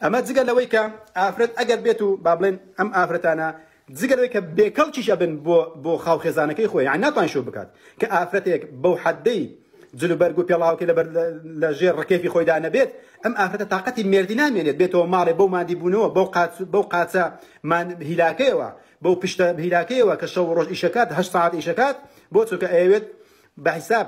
ئەمە جگە لەوەی کە ئافرەت ئەگەر بێت و با بڵێن ئەم ئافرەتانە جگە لەوەی کە بێکەڵکیش ئەبن بۆ بۆ خاو خێزانەکەی خۆی یان ناتوان شوو بکات کە ئافرەتێک بەو حەدەی جلوبەرگ و پێڵاوەکەی لەبەر لە ژێر ڕکێفی خۆیدا نەبێت ئەم ئافرەتە تاقەتی مێردی نامێنێت بێتەوە ماڵێ بەو ماندی بوونەوە بەو قاچ بەو قاچە مان هیلاکەیەوە بەو پشتە هیلاکەیەوە کە شەو و ڕۆژ ئیشەکات هەشت سەعات ئیشەکات بۆ چونکە ئەیەوێت بە حیساب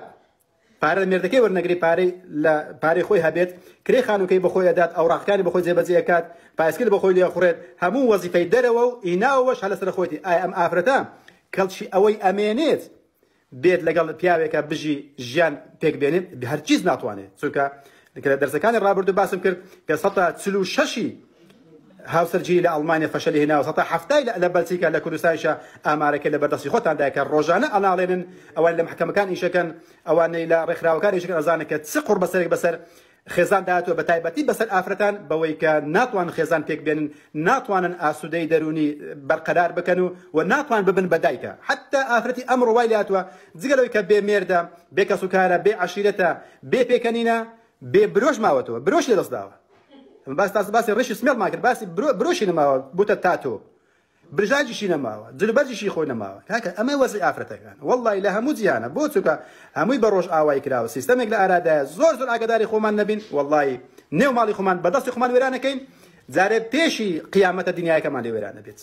پارە لە مێردەکەی وەرنەگری پارەی لە پارەی خۆی هەبێت کرێ خانووکەی بەخۆی ئەدات ئەوراقەکانی بەخۆی جێبەجێ ئەکات پایسکل بەخۆی لێخوڕێت هەموو وەزیفەی دەرەوە و ئی ناوەوەش هەر لەسەر خۆیتی ئایا ئەم ئافرەتە کەڵکی ئەوەی ئەمێنێت بێت لەگەڵ پیاوێکە بژی ژیان پێک بێنێت هەرگیز ناتوانێت چونکە کە لە دەرسەکانی ڕابردوو باسم کرد کە سەتا چل و شەشی هاوسەرگیری لە ئەڵمانیا فەشەلی هێناوە سەتا حەفتای لە بەلجیکا لە کوردستانیشە ئامارەکە لە بەردەستی خۆتاندایە کە ڕۆژانە ئەناڵێنن ئەوان لە محکەمەکان ئیشەکەن ئەوانەی لە ڕێکخراوەکان ئیشەکەن ئەزانن کە چ قوڕبەسەرێک بەسەر خێزان داهاتوە بە تایبەتی بەسەر ئافرەتان بەوەی کە ناتوانن خێزان پێک بێنن ناتوانن ئاسوودەی دەروونی بەرقەرار بکەن و و ناتوان ببن بە دایکە حتا ئافرەتی ئەمڕۆ وای لاتوە جگە لەوەی کە بێ مێردە بێ کەسوکارە بێ عەشیرەتە بێ پێکەنینە بێ برۆش ماوەتەوە برۆشی لەدەست داوە باس تاس باسی ڕیشی سمێڵمان کرد باسی برۆ برۆشی نەماوە بوتە تاتۆ برژاجیشی نەماوە جلوبەرگیشی خۆی نەماوە کاکە ئەمە وەزعی ئافرەتەکان وەڵڵاهی لە هەموو جیهانە بۆ چونکە هەمووی بە ڕۆژ ئاوایی کراوە سیستەمێک لە ئارادایە زۆر زۆر ئاگاداری خۆمان نەبین وەڵڵاهی نێو ماڵی خۆمان بەدەستی خۆمان وێرانەکەین جارێ پێشی قیامەتە دنیایەکەمان لێ وێرانە بێت.